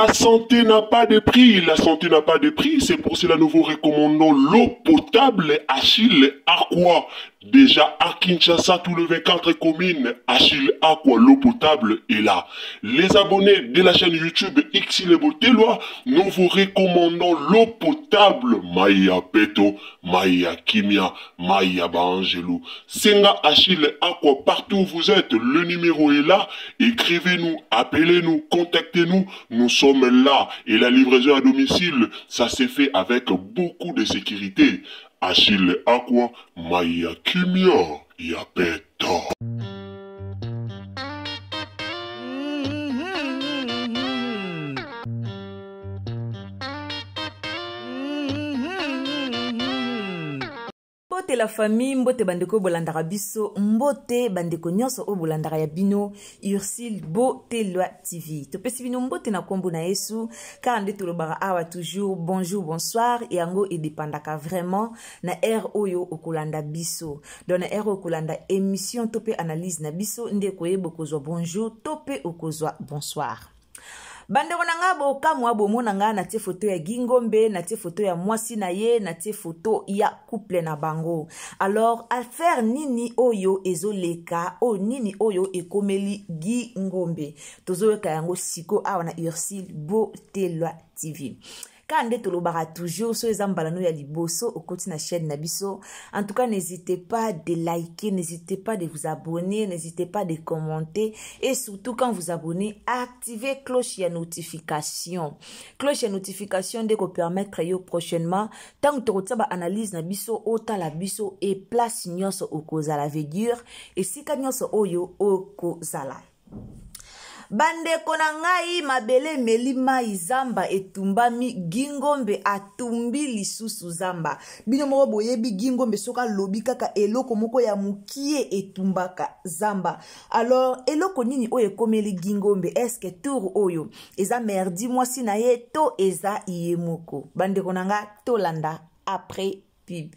La santé n'a pas de prix, la santé n'a pas de prix, c'est pour cela nous vous recommandons l'eau potable Achille Aqua. Déjà à Kinshasa, tous les 24 communes, Achille Aqua, l'eau potable est là. Les abonnés de la chaîne YouTube Xile Boteloi, nous vous recommandons l'eau potable Maya Peto, Maya Kimia, Maya Baangelou. Senga Achille Aqua, partout où vous êtes, le numéro est là. Écrivez-nous, appelez-nous, contactez-nous. Nous sommes là. Et la livraison à domicile, ça s'est fait avec beaucoup de sécurité. Achille Aqua, Maya Kimia, Yapeta. Mbote la famille, mbote bandeko bolandaka biso, mbote bandeko nyonso oyo bolandaka ya bino Ursule Botelwa TV. Topesi bino mbote na kombo na Yesu, kaka nde tolobaka awa toujours bonjour, bonsoir, yango edépendaka vraiment na heure oyo okolanda biso. Donc na heure oyo okolanda émission to pe analyse na biso nde koyeba okozwa bonjour to pe okozwa bonsoir. Bandeko na nga bokamwa bomona nga natie photo ya Guy Ngombe, natie photo ya mwasi na ye, natie photo ya couple na bango. Alors affaire nini oyo ezoleka, oyo nini oyo ekomeli Guy Ngombe? Tozoyoka yango siko awa na Ursule Botelwa TV. Ka nde tolobaka toujours so eza mbala no ya liboso okoti na chaîne na biso. En tout cas, n'hésitez pas de liker, n'hésitez pas de vous abonner, n'hésitez pas de commenter et surtout quand vous abonnez, activez cloche ya notification. Cloche ya notification nde ko permettre yo prochainement tant que tokotia ba analyse na biso otala biso et place nyonso okozala veut dire esika nyonso oyo okozala. Bandeko na ngai mabele emeli mai zamba etumbami, Guy Ngombe atumbi lisusu zamba. Bino moko boyebi Guy Ngombe soki alobi kaka eloko moko ya mokie etumbaka zamba. Alors eloko nini oyo ekomeli Guy Ngombe? Est-ce que tour oyo eza merdi mwasi na ye to eza ye moko? Bandeko na nga tolanda après pub.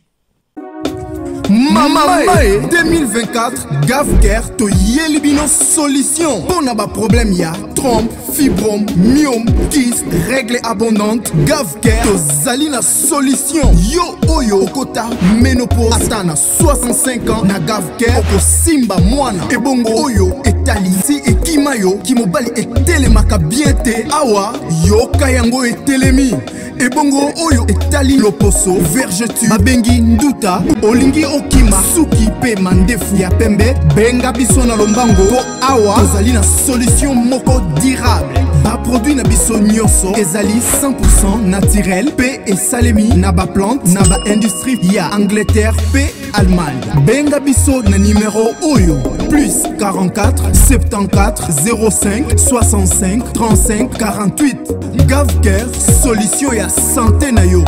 Mama Mae 2024 Gavcare toyeli bino solution mpona ba problème ya trompe, fibrome, myome, kyste, règle abondante. Gavcare tozali na solution. Yo oyo okota ménopause ata na 65 ans na Gavcare okosimba mwana. Ebongo oyo etali si ekima yo kimobali etelemaka bien te, awa yoka yango etelemi. Ebongo oyo etali loposo vergeture babengi nduta, olingi okima suki pe mandefu ya pembe, benga biso na lombango po awa tozali na solution moko durable. Ba produit na biso nyonso ezali 100% naturel pe esalemi na ba plante na ba industrie ya Angleterre pe Allemagne. Benga biso na numéro oyo plus 44 74 05 65 35 48. Gavcare, solution ya santé na yo.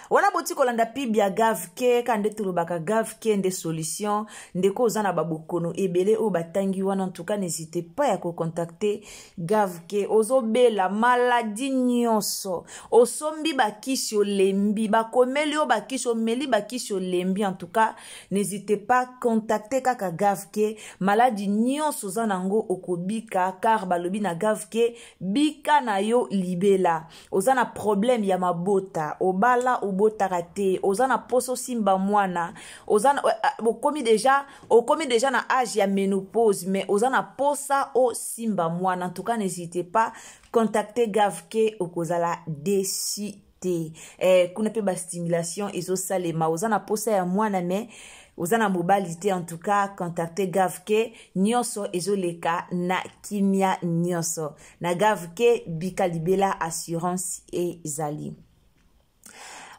Wana boti kolanda pib ya Gavcare, ka nde tolobaka Gavcare nde solution. Ndeko oza na babokono ebele oyo batangi wana, en tout cas n'hésitez pas ya kocontacter Gavcare. Ozobela maladie nyonso, osombi bakisi olembi, bakomeli yo bakisi omeli bakisi olembi, en tout cas n'hésitez pas contacter kaka Gavcare. Maladie nyonso oza nango okobika, car balobi na Gavcare bika na yo libela. Oza na problème ya mabota, obala obotaka te, oza na poso simba mwana, oza na, okomi déjà, okomi déjà na âge ya ménopause mais oza na posa o simba mwana. En tout cas n'hésitez pas contacter Gavcare, okozala déçu te. Kuna pe ba stimulation ezosalema, oza na posa ya mwana mais oza na mobali te, en tout cas contacter Gavcare, nyonso ezoleka na kimia nyonso. Na Gavcare bika libela, assurance ezali.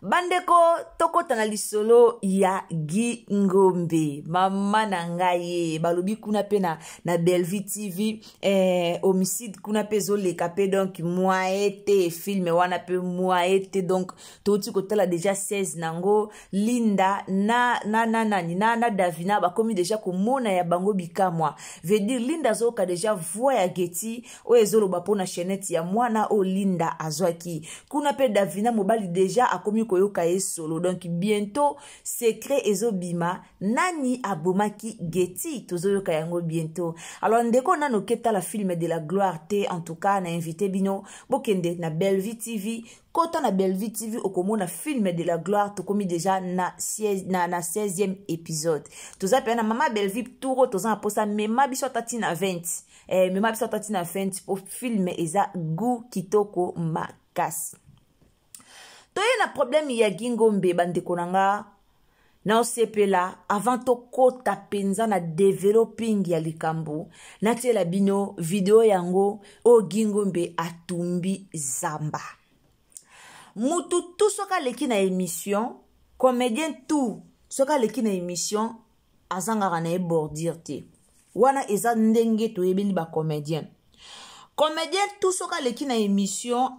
Bandeko tokota na lisolo ya Guy Ngombe, mama na ngai balobi kuna pe na Bellevue TV, homicide kuna pe ezoleka pe, donc moyen te film wana pe moyen te. Donc toti kotala déjà 16 nango Linda na na na na na, na Davina bakomi déjà komona ya bango bikamwa. Veut dire Linda azoyoka déjà voix ya Getty oyo ezoloba mpona chaînette ya mwana oyo Linda azwaki. Kuna pe Davina mobali déjà akomi koyoka ye solo. Donc bientôt secret ezobima, nani abomaki Getty, tozoyoka yango bientôt. Alors ndeko nano ketala film de la gloire te, en tout cas na invité bino bokende na Bellevue TV, kota na Bellevue TV okomona film de la gloire. Tokomi déjà na 16e épisode. Toza pe na mama Bellevue touro, toza na posa mema biso ata tina 20. Mema biso ata tina 20 po film eza goût kitoko makasi. Toye na problème ya Gingombe bandeko na nga na osepela avant tokota penza na developing ya likambo, natiela bino video yango oyo Gingombe atumbi zamba. Mutu tout soki aleki na émission, comédien tout soki aleki na émission azangaka na ye bordure te. Wana eza ndenge toyebeli ba comédien. Comédien tout soki aleki na émission,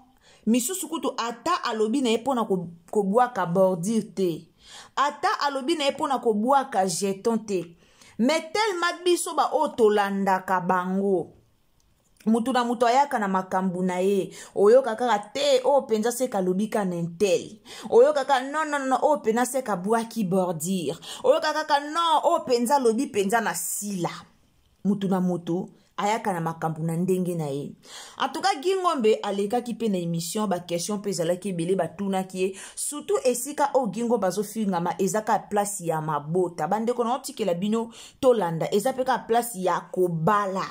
misusu kutu ata alobi na ye mpona kobwaka bordure te, ata alobi na ye mpona kobwaka jeton te, mais tellement biso ba oyo tolandaka bango, mutu na mutu ayaka na makambo na ye, oyoka kaka te oyo mpenza seka alobi ka na intel, oyoka kaka non non non oyo mpenza seka abwaki bordure, oyoka kaka non oyo mpenza alobi mpenza na sila. Mutu na mutu ayaka na makambo na ndenge na ye. En tout cas Gingombe alekaki pe na émission, ba question pe ezalaki ebele batunaki ye, surtout esika oyo Gingombe azofingama eza kaka place ya mabota. Bandeko na otikela bino tolanda, eza pe kaka place ya kobala.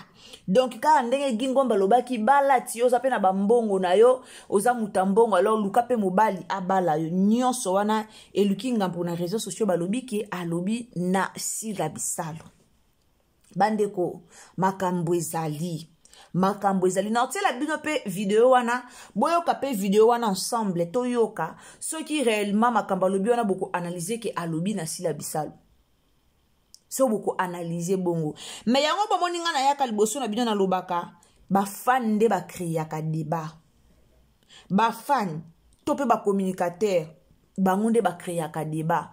Donc kaka ndenge Gingombe alobaki bala ti oza pe na bambongo na yo, oza muta mbongo, alors luka pe mobali abala yo. Nyonso wana eluki ngambo na réseaux sociaux, balobi ke alobi na Sila Bisalo. Bandeko, makambo ezali, makambo ezali. Na otiela bino pe video wana, boyoka pe video wana ensemble, toyoka soki réellement makambo alobi wana boko analyser ke alobi na Sila Bisalo. So boko analyser bongo. Mais yango bomoni nga na yaka liboso na bino nalobaka, ba fan nde ba créaka débat. Ba fan to pe ba communicateur bango nde ba créaka débat.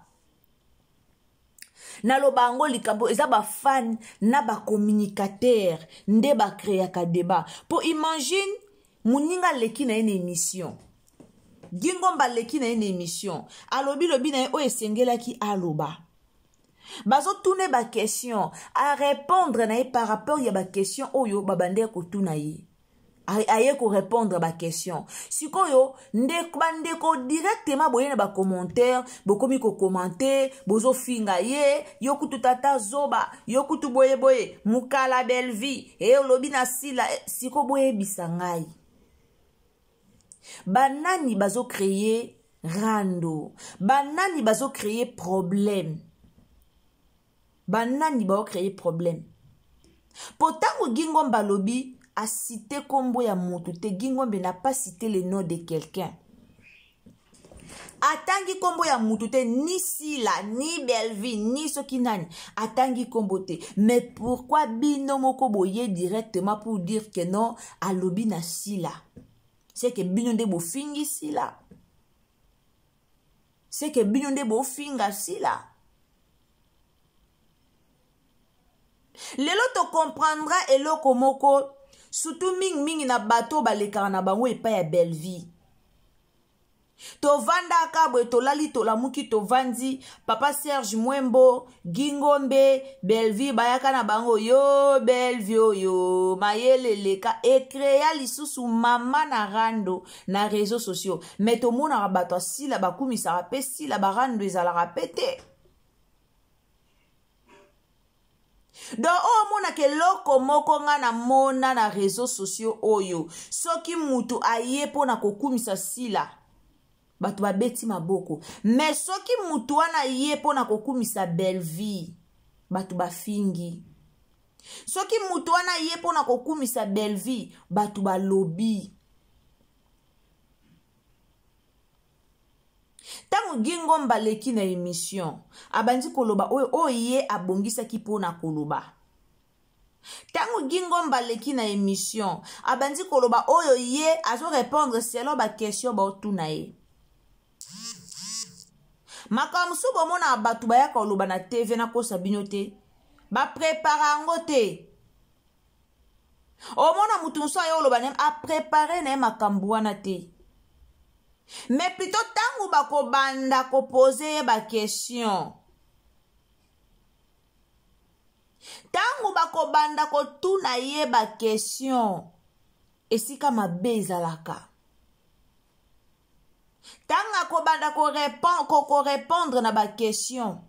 Naloba yango likambo eza ba fan na ba communicateur nde ba créaka débat. Po imagine moninga aleki na ye na émission, Gingomba aleki na ye na émission, alobi lobi na ye oyo esengelaki aloba, bazotuna ba question, a répondre na ye par rapport ya ba question oyo babandaki kotuna ye, aye ko répondre ba question. Sikoyo ndeko bandeko directement boye na ba commentaire, bokomi ko commenter, bozofinga ye, yo kutu tata zoba, yo kutu boye boye, mukala Bellevue, e olobi na Sila, siko boyebisa ngai. Banani bazo créer rando, banani bazo créer problème, banani bazo créer problème. Po tango Gingombe alobi a cité kombo ya motu te, Gingombe n'a pas cité le nom de quelqu'un. Atangi kombo ya mutu te, ni Sila, ni Bellevue, ni soki nani, atangi kombo te. Mais pourquoi bino moko boye directement pour dire que non, alobi na Sila? C'est que bino nde bofingi Sila. C'est que bino nde bofinga Sila. Lelo to comprendra eloko moko, surtout mingi mingi na bato balekaka na bango epai ya Bellevue. Tovandaka boye, tolali, tolamuki, tovandi, papa Serge Mwembo, Gingombe, Bellevue bayaka na bango, yo Bellevue oyo mayele leka ecréa lisusu mama na rando na réseaux sociaux. Mais tomonaka bato asila bakumisaka pe sila, ba rando ezalaka pe te. Donc oyo omonaka eloko moko nga na mona na réseaux sociaux oyo, soki mutu aye mpona kokumisa Sila, bato babeti maboko, mais soki mutu wana aye mpona kokumisa Bellevue, bato bafingi. Soki mutu wana aye mpona kokumisa Bellevue, bato balobi. Tango Gingomba aleki na émission, abandi koloba oyo oyo ye abongisaki mpona koloba. Tango Gingomba aleki na émission, abandi koloba oyo ye azo répondre selon ba question baotuna ye. Makambo mosusu bomona bato bayaka koloba na TV na kosa bino te, ba prépara yango te. Omona mutu mosusu aye koloba na ye, a préparer na ye makambo wana te. Mais plutôt ntango bakobanda kopose ye baquestion, ntango bakobanda kotuna ye baquestion, esika mabe ezalaka, ntango akobanda korépondre na baquestion,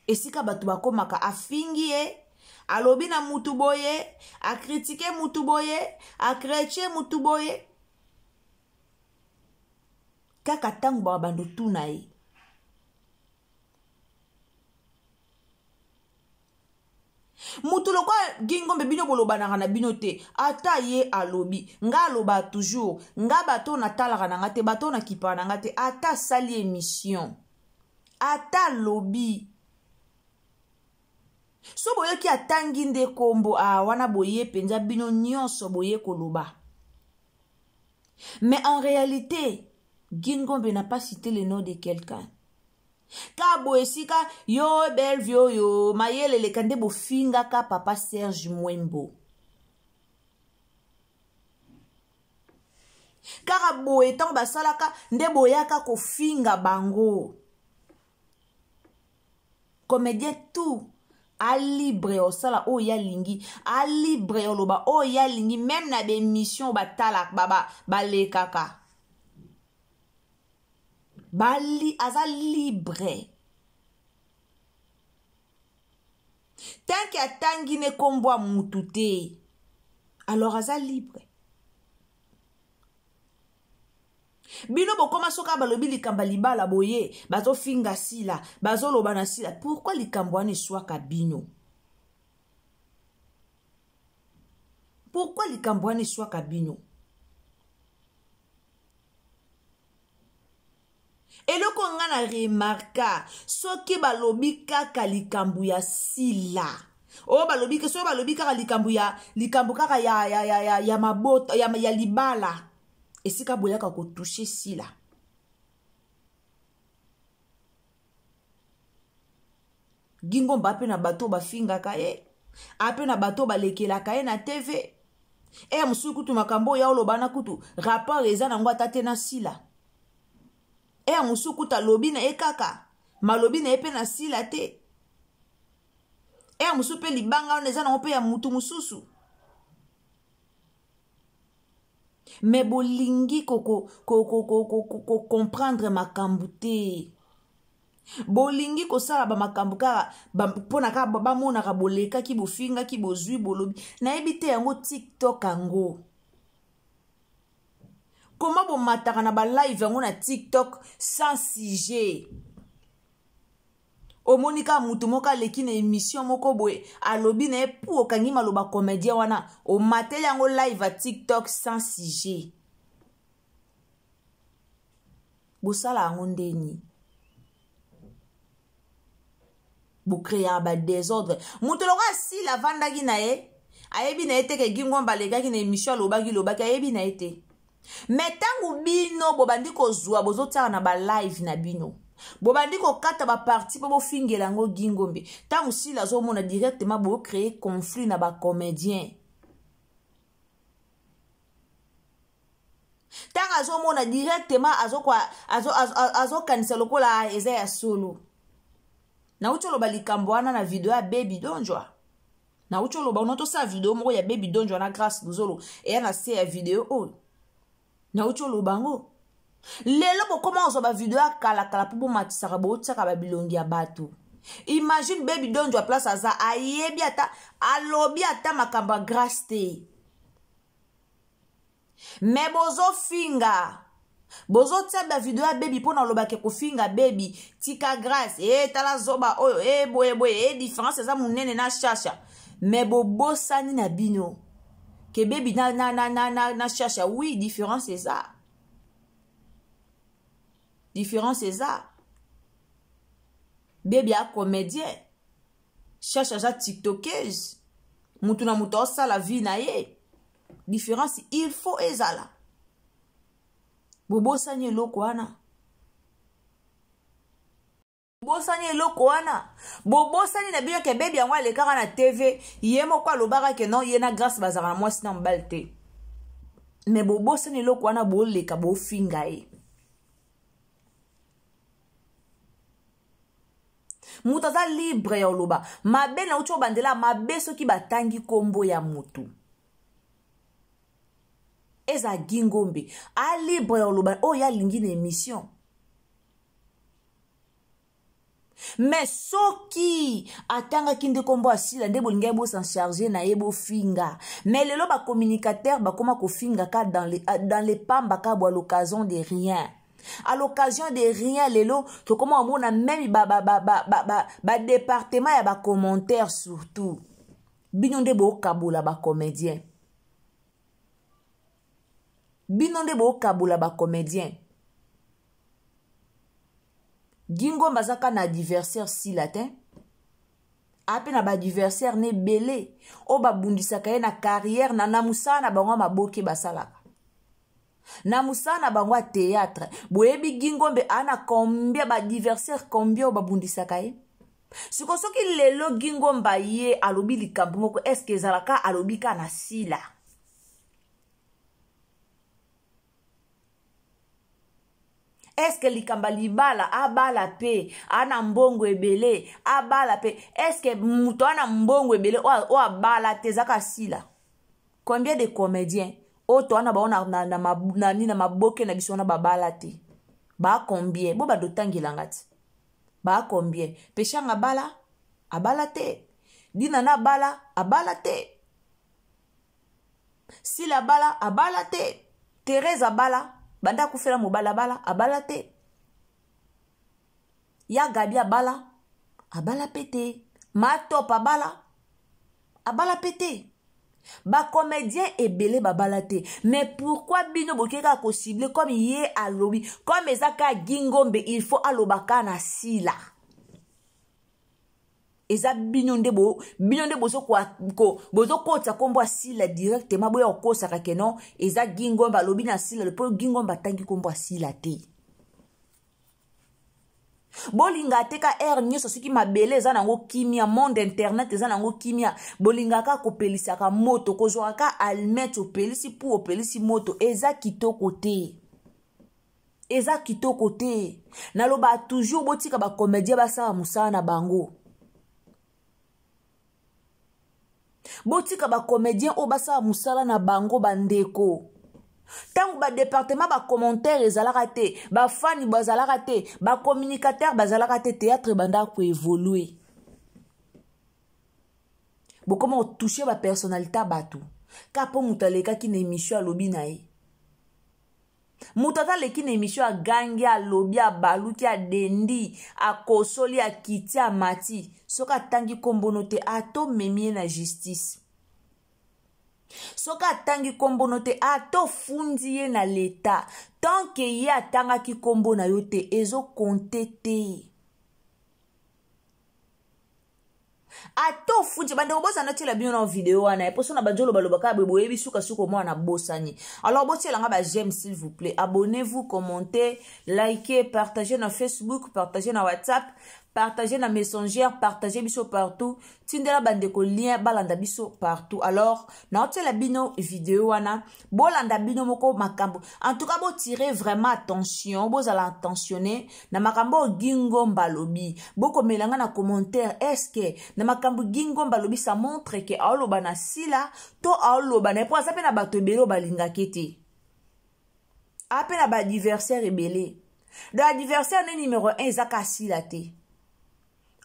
esika bato bakomaka afingi ye, alobi na mutu boye, akritike mutu boye, akretche mutu boye, kaka ntango bakobanda otuna ye. Moto lokola Gingombe, bino bolobanaka na bino te. Ata ye alobi, nga aloba toujours, nga bato natalaka na nga te, bato nakipaka na nga te. Ata asali émission, ata alobi, so boyoki atangi nde kombo ah, wana boye mpenza bino nyonso boye koloba. Mais en réalité, Gingombe n'a pas cité le nom de quelqu'un. Ka boye esika yo Belvi oyo mayele eleka nde bofingaka papa Serge Mwembo. Kaka boye ntango basalaka nde boyaka kofinga bango. Comédien tout alibre osala oyo ye alingi, alibre oloba oyo ye alingi, meme na baémission batalaka balekaka bali, aza libre tant que atangi ne kombo ya mutu te, alors aza libre. Bino bokoma soki balobi likambo ya libala boye, bazofinga Sila, bazoloba na Sila. Pourquoi likambo wana eswaka bino? Pourquoi likambo wana eswaka bino? Eloko nga na remarka, soki balobi kaka likambo ya Sila, oyo balobi, soki balobi kaka likambo ya likambo kaka ya, ya, ya, ya, ya mabota ya, ya libala, esika boyaka kotouche Sila. Gingomba ape na bato bafingaka ye, ape na bato balekelaka ye na TV e mosusu kutu makambo oyo oloba na kutu rapport eza nango ata te na Sila. E mosusu kutu alobi na ye kaka malobi na ye mpe na Sila te. E mosusu mpe libanga wana eza nango mpe ya mutu mosusu. Me bolingi kocomprendre makambo te, bolingi kosala bamakambo kaka mpona kaka bamonaka bolekaki, bofingaki, bozwi, bolobi. Nayebi te yango TikTok yango koma bomataka na balive yango na TikTok sans sujet. Omoni kaka motu moko aleki na émission moko boye, alobi na ye pu okangi maloba comédien wana, omateli yango live ya TikTok sans sujet. Bosala yango ndeni bocréaka badésordre. Moto loko asila avandaki na ye, ayebi na ye te ke Gingomba alekaki na émission, alobaki lobaki, ayebi na ye te. Me ntango bino bobandi kozwa, bozotiaka na balive na bino, bobandi kokata baparti mpo bofingela yango Gingombe, ntango Sila azomona directement, bocreye conflit na bacomédien. Ntango azomona directement, azokanisa lokola eza ya solo. Nauti oloba likambo wana na video ya Baby Donjwa. Nauti oloba ono tosala video moko ya Baby Donjwa na Grâce Luzolo, eya na se ya video oyo nauti oloba yango. Lelo bokoma kozwa bavideo ya kalakala mpo bomatisaka, botiaka babilongi ya bato. Imagine Baby Donjwa place aza, ayebi ata alobi ata makambo ya Grâce te, me bozofinga, bozotia bavideo ya Bebi mpo na olobaki kofinga Bebi, tika Grâce e tala zoba oyo e boye boye e différence eza monene na Shasha. Me bobosani na bino ke Bebi na, na, na, na, na, na Shasha, oui, différence eza, différence eza. Bebi a comédien, Shasha aza tiktokeuse. Mutu na mutu aosala vie na ye, différence il faut ezala. Bobosani eloko wana, bobosani eloko wana, bobosani na bino ke Bebi yango alekaka na TV, ye moko alobaka ke non, ye na Grâce bazalaka na mwasi na mobali te. Me bobosani eloko wana, boleka bofinga ye. Moto aza libre ya oloba mabe na uti obandela mabe soki batangi nkombo ya motu. Eza Guy Ngombe a libre ya oloba oyo alingi na émission. Mais soki atangaki nde nkombo asila nde bolingaki bosan charge na ye bofinga. Mais lelo bacommunicateur bakoma kofinga ka dans les, dans les pamba ka bo à l'occasion de rien. À l'occasion de rien lelo tokoma omona meme ba ba ba ba ba, ba, ba département ya ba commentaire surtout. Bino nde bokabola ba comédien. Bino nde bokabola ba comédien. Guy Ngombe azaka na adversaire sila te. Ape na ba adversaire ne ebele oyo babundisaka ye na carrière na na mosala na bango ya maboke basalaka. Na mosala na bango ya théâtre. Boyebi Guy Ngombe ana combien ba adversaire combien oyo babundisaka ye? Siko soki lelo Guy Ngombe ye alobi likambo moko, est-ce que ezalaka alobi ka na sila? Est-ce que likambo ya libala abala pe ana mbongo ebele abala pe, est-ce que moto ana mbongo ebele oyo abala te ezaka sila? Combien de comédiens oyo to wana bango na, na, na, na, na, na maboke na biso wana babala te? Ba combien? Bo bado tangelanga ti. Ba combien? Peshanga abala? Abala te. Dina na abala? Abala te. Sila abala? Abala te. Thérèse abala? Banda akufela mobali abala? Abala te. Ya Gabi abala? Abala pe te. Matop abala? Abala pe te. Ba comédien ebele babala te. Mais pourquoi bino boke kaka ko cibler comme ye alobi, comme eza ka Guy Ngombe, il faut aloba ka na sila. Eza bino nde bo, bino nde bozo ko, ko, bozo kotisa kombo ya sila directement, boya kokosaka ke non, eza Guy Ngombe alobi na sila, po Guy Ngombe atangi kombo ya sila te. Bolinga te ka heure nyonso soki mabele eza nango kimia, monde internet eza nango kimia, bolingaka kopelisaka moto, kozwaka ka allumette opelisi pu opelisi moto, eza kitoko te. Eza kitoko te. Naloba toujours botika ba comédien basala mosala na bango. Botika ba comédien oyo basala mosala na bango bandeko. Tango ba département ba commentaire ezalaka te, ba fani bazalaka te, ba communicateur bazalaka te, théâtre banda ko évoluer. Bokoma ko toucher ba personnalité bato. Ka po moto alekaki na émission alobi na ye. Moto ata aleki na émission agangi, alobi, abaluki, adendi, akosoli, akiti, amati. Soki atangi kombono te, ato memi ye na justice. Soki atangi kombono te, ato fundi ye na l'État. Tant que ye atangaki kombo na yo te, ezo compter te. Ato fundi, bandeko bozana tiela bino na video wana, et poso na banjolo balobaka boye, boyebi suka suka mwana bosani. Alors botiela nga ba j'aime s'il vous plaît. Abonnez-vous, commentez, likez, partagez na Facebook, partagez na WhatsApp, partagez na Messenger, partagez biso partout. Tindela bandeko lien balanda biso partout. Alors na otiela bino video wana, bolanda bino moko makambo. En tout cas bo tirer vraiment attention, bozala attentionné na makambo Guy Ngombe alobi. Bokomela nga na commentaire, est-ce que na makambo Guy Ngombe alobi ça montre que aoloba na sila to aoloba na po aza pe na bato ebele oyo balingaki te. A pe na ba adversaire ebele. Donc adversaire ne numéro 1 ezaka sila te.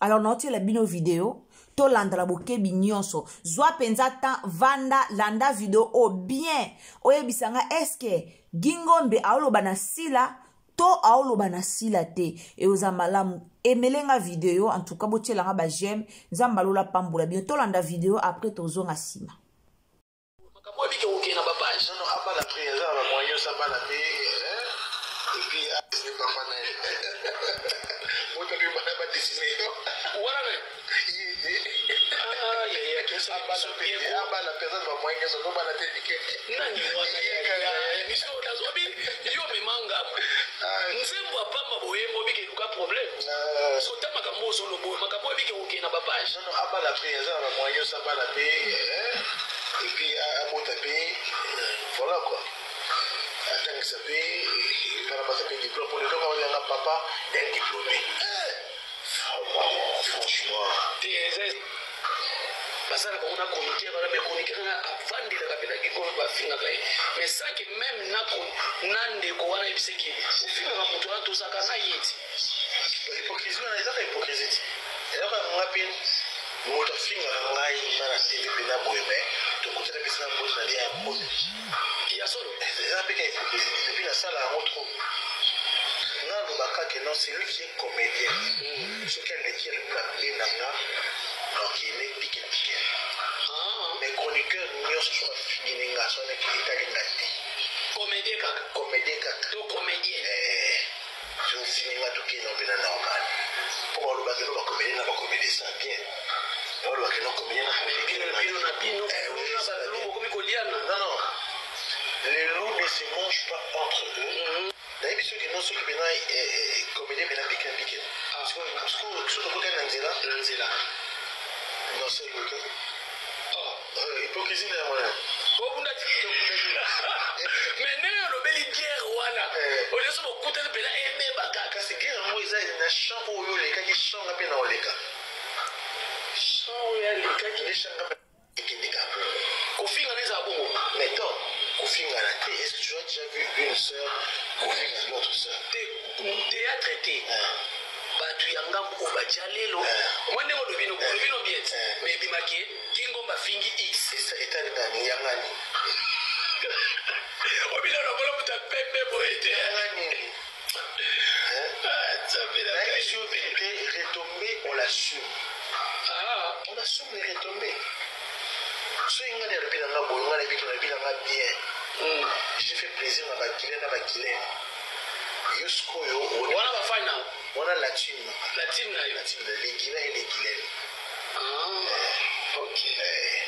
Alors na otiela bino video, tolandala bokebi nyonso. Zwa penza temps, vanda, landa video o bien. Oyebisa nga est-ce que Guy Ngombe aoloba na sila to aoloba na sila te. E oza malamu. Emelenga video, en tout cas botiela nga ba j'aime, Nzambe alola pambola bino. Tolanda video après tozonga sima. Makambo ebike kokende na ba page. Non, non, abala pe, eza na ba moyens nyonso abala pe, hein? Et puis, a dessiner papa na ye. Moto pe bana ba dessiner yo. Wana ne? Ye te. Ah, ya, ya, ke sa Abala biso pe bien te, ko. abala pe, eza na ba moyens nyonso, to bala te, nike. Nani wana, Ye ya, ka, ya, ya. biso, nazobi, yo memanga. Ah. Nzembo ya pamba boyembo bike luka problème. Ah. So, ta makambo ozolobo, makambo ebike kokende na ba page. Non, non, abala pe, eza na ba moyens nyonso, abala pe, hein? Et puis, abota pe, voilà quoi. Atangisa pe, bana baza pe diplôme. Pour le loko, babenga papa d'un diplômé. Ah, franchement. Te, eza basala bango na chroniqueur wana, mais chroniqueur wana avandelaka mpe na kikolo, bafingaka ye, mais sans que même na ndeko wana yebisaki ofingaka moto wana, tozalaka na ye ti. Hypocrisie wana ezaka hypocrisie ti. Eloko nga mpe, moto afingaka ngai nga na TV mpe na boye, mais tokutana mpe na mbote na lia ya mbote. Ya solo. Eza mpe ka hypocrisie. Et puis nasala yango trop. Nga alobaka ke non, c'est lui qui est comédien, soki aleki, alobi mabe na nga, nakende pike pike. Mais chroniqueur nyonso, so afingeli nga, so etali nga te. Comédien kaka. Comédien kaka. To comédien. So ofingi nga, tokende mpena normal, mpo balobaka no bacomédien na bacomédien, ça bien. Balobaka no comédien na bino na bino na bino na bokomi koliana. Non, non, les loups ne se mangent pas entre eux. Nayebi soki no, soki mpena comédien mpena bikena bikena, soki tokokani na nzela. Na nzela. Non, c'est loke hypocrisie na yango wana. Obunda ti, mais ndenge olobeli guerre wana, nyonso bokutani mpena, ebeba kaka. Kasi guerre yango eza na champ oyo olekaki, champ nga mpe na oleka. Champ oyo alekaki. Nde champ nga mpe ekende kaka. Kofinga na ezala bongo. Mais non, kofingana te. Est ce que tu as déjà vu une sœur kofinga l'autre sœur? Te, théâtre te. Bato ya ngambo oyo batya lelo mwa ndenge olobi no, olobi no bien ti, mais ebimaki kingomba afingi x. Etali nani? Yangani? Obina lokola moto apembe boye te. Yanga nini? Ah, Nzambe na nayebi ngai. sur vérité, retombée, on l'assume. On assume les retombées. Soki ngai nalobi na nga boye, ngai nayebi ke nalobi na nga bien. J'ai fait plaisir na bagilene na bagilene. Yo sikoyo wana bafani na wana la team na nga. La team na yo. La team na les Guinéens et les Guinéennes. Ah, ok.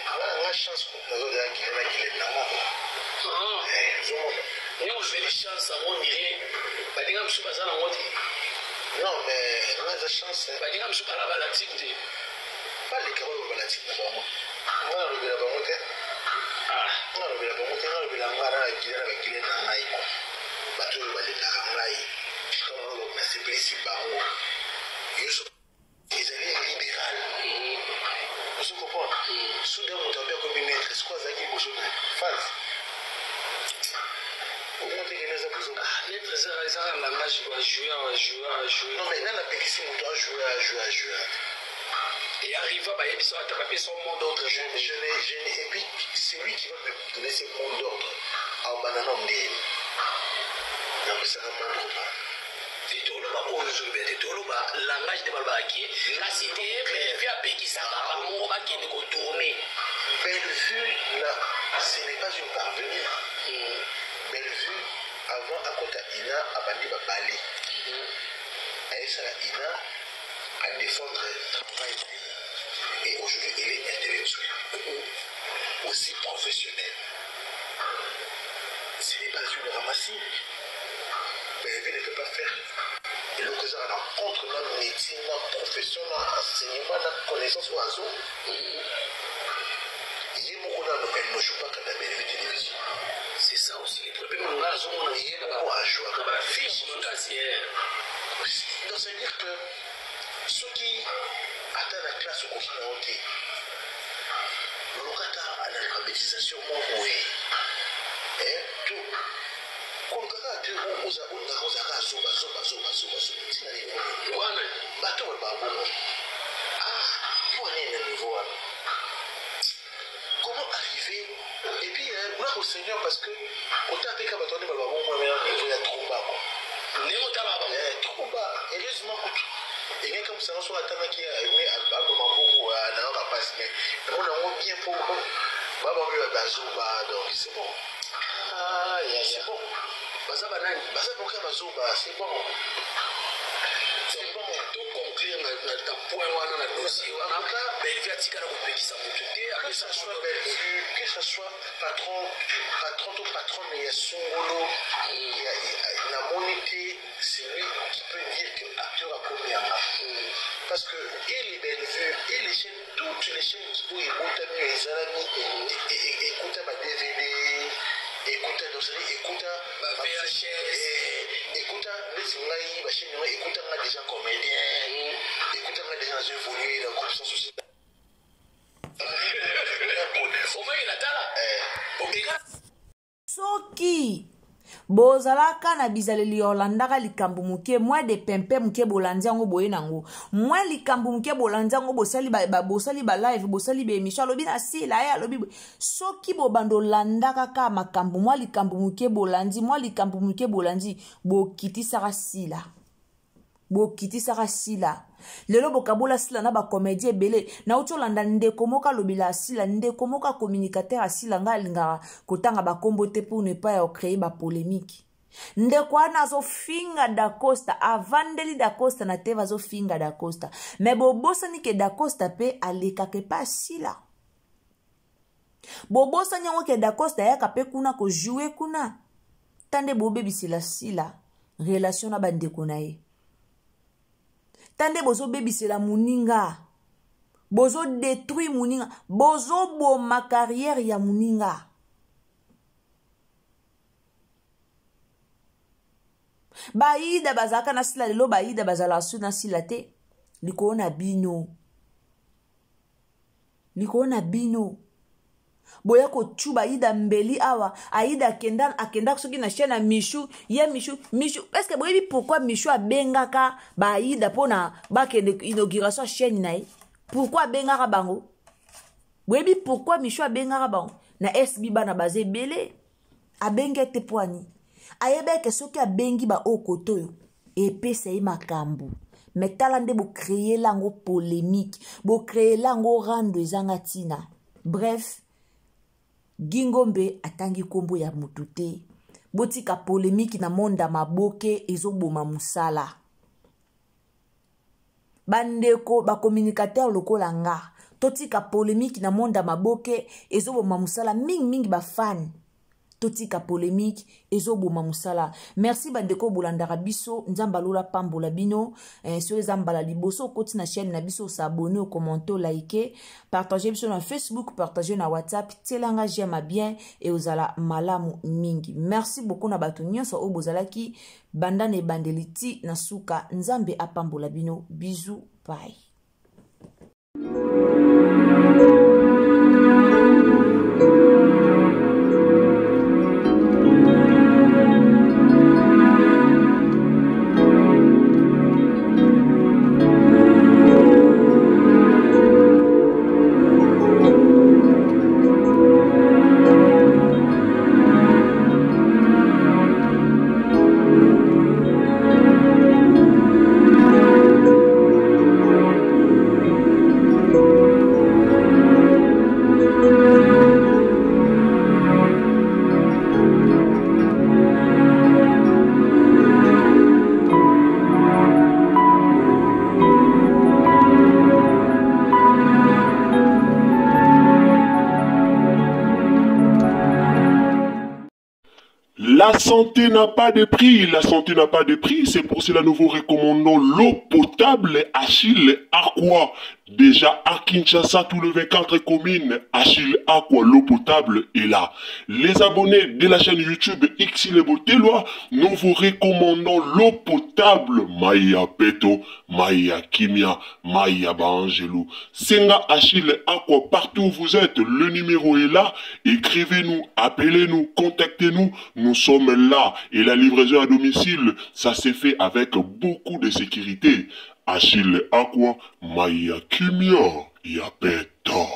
Nga nga chance nazolela Guinée na Guinéenne nango. Ozomona. Ndenge ozweli chance yango, ondire balinga mosusu baza nango te. Non, mais nga eza chance, hein. Balinga mosusu bala bala team te. Baleka oyo bala team na bango, nga nalobela bango te. Nga nalobela bango te. Nga nalobela nga na Guinée na baguinéenne na ngai ko bato oyo balingaka ngai, ntango nasepelisi bango nyonso, ezali libéral. Ozo comprendre? Soki moto abe akomi maître, siko azalaki liboso na phase omontekene eza bozoba. Maître ezaka langage, bajoue, ajoue, ajoue. Non, mais nani apekisi moto ajoue, ajoue, ajoue? Et arriva bayebisa ata bapesa mot d'ordre. Je n'ai, et puis c'est lui qui va me donner ce mot d'ordre. Aobanda ndeni napesaka mot d'ordre. Te, toloba oyo ozoloba te, toloba langage nde balobaka ye, kasi te Bellevue apekisaka bango bakende kotourner. Bellevue, là, ce n'est pas une parvenue. Bellevue, avant akota ina, abandi babale ayesala ina à défendre travail na ye, et aujourd'hui elle est intellectuelle, aussi professionnelle. Ce n'est pas une ramassis. Bellevue ne peut pas faire eloko ezaka na contre na métier, na profession, na enseignement, na connaissance oyo azo ye moko nano. Elle ne joue pas kaka na Bellevue Télévision. C'est ça aussi le problème nga azomona. Ye moko ajouaka. Na bafilme makasi. Donc c'est à dire que soki ata na classe okoki na yo te, luka ata analphabétisation mwa boye to koluka kaka te. Olingaka ozalaka zoba zoba zoba zoba zoba ntina niveau nini? Wana. Bato balobaka bongo. Ah, mpo nini na niveau wana? Comment arriver? Et puis gloire au Seigneur, parce que ota apeka bato wana balobaka bongo, mais na niveau ya trop bas, quoi. Ndenge otalaka bango. Trop bas. Heureusement kutu engeki mosala, soki atangaki aboma bongo nayaka mpasi, mais namona yango bien mpo babambi bazoba. Donc c'est bon. Ah, ya, c'est ya. bon. Baza banani? Baza boka bazoba. C'est bon, c'est bon. Toconclure na point wana, na dossier wana. Bellevue atikala kopekisa motu te. Que ça soit Bellevue, que ça soit patron, patron to patron ya songolo, namoni te c'est lui qui peut dire que acteur akomi yanga, parce que et les Bellevue et les chaînes, toutes les chaînes oyo ebotami, oyo ezalami, ekuta ba DVD, ekuta, donc c'est ekuta ba VHS. Ekuta neti ngai, bachaîne yango ekuta nga déjà comédien. Ekuta nga deja nazo évoluer na groupe sans souci. Omaki natala obenga. Soki bozalaka na bizaleli ya olandaka likambo moke, mwa de pempe moke bolandi yango boye nango, mwa likambo moke bolandi yango bosali ba, ba, bosali ba live, bosali ba émission, alobi na sila ye alobi. Soki bobanda olandaka kaka makambo, mwa likambo moke bolandi, mwa likambo moke bolandi, bokitisaka sila. Bokitisaka sila. Lelo bokabola sila na bacomédie ebele. Nauti olanda ndeko moko alobela sila, ndeko moko acommunicateur asila, ngai alingaka kotanga bakombo te pour ne pas ya ocréer bapolémique. Ndeko wana azofinga Dacosta, avandeli Dacosta na tv, azofinga Dacosta, me bobosani ke Dacosta mpe alekaka epa asila. Bobosani yango ke Dacosta ayaka mpe kuna kojoue kuna. Ta nde bobebisela sila relation na bandeko na ye, ta nde bozobebisela moninga, bozodetruire moninga, bozoboma carrière ya moninga. Baida bazalaka na sila, lelo baida bazalaka su na sila te. Likolo na bino, likolo na bino boya kocuba Aida mbeli awa. Aida akenda, akenda soki na chaîne ya Michu, ye Michu, Michu. Est ce que boyebi pourquoi Michu abengaka baaida mpona bakende inauguration ya chaîne na ye? Pourquoi abengaka bango? Boyebi pourquoi Michu abengaka bango? Na SB bana baza ebele, abengi ete mpo ani ayebi eke soki abengi baoyo kote oyo epesa ye makambo. Me tala nde bocreela yango polémique, bocreela yango rando ezanga ntina. Bref, Gingombe atangi nkombo ya motu te. Botika polémique na monde ya maboke, ezoboma mosala. Bandeko bacommunicateur lokola nga, totika polémique na monde ya maboke, ezoboma mosala mingimingi. Bafane, totika polémique, ezoboma mosala. Merci bandeko bolandaka biso, Nzambe alola pambola bino. Soki eza mbala liboso okoti na chaîne na biso, osabone, okommente, olike, partage biso na Facebook, partage na WhatsApp, tielanga j'aime bien e ozala malamu mingi. Merci beaucoup na bato nyonso oyo bozalaki banda na ebandeli ti na suka. Nzambe apambola bino. Bisous, bye. La santé n'a pas de prix, la santé n'a pas de prix, c'est pour cela nous vous recommandons l'eau potable Achille Aqua. Déjà à Kinshasa, tout le 24 communes, Achille Aqua, l'eau potable est là. Les abonnés de la chaîne YouTube Xile Botelwa, nous vous recommandons l'eau potable Maya Peto, Maya Kimia, Maya Baangelou. Senga Achille Aqua, partout où vous êtes, le numéro est là. Écrivez-nous, appelez-nous, contactez-nous, nous sommes là. Et la livraison à domicile, ça s'est fait avec beaucoup de sécurité. Achille Aqua, Maya Kimia, Yapeto.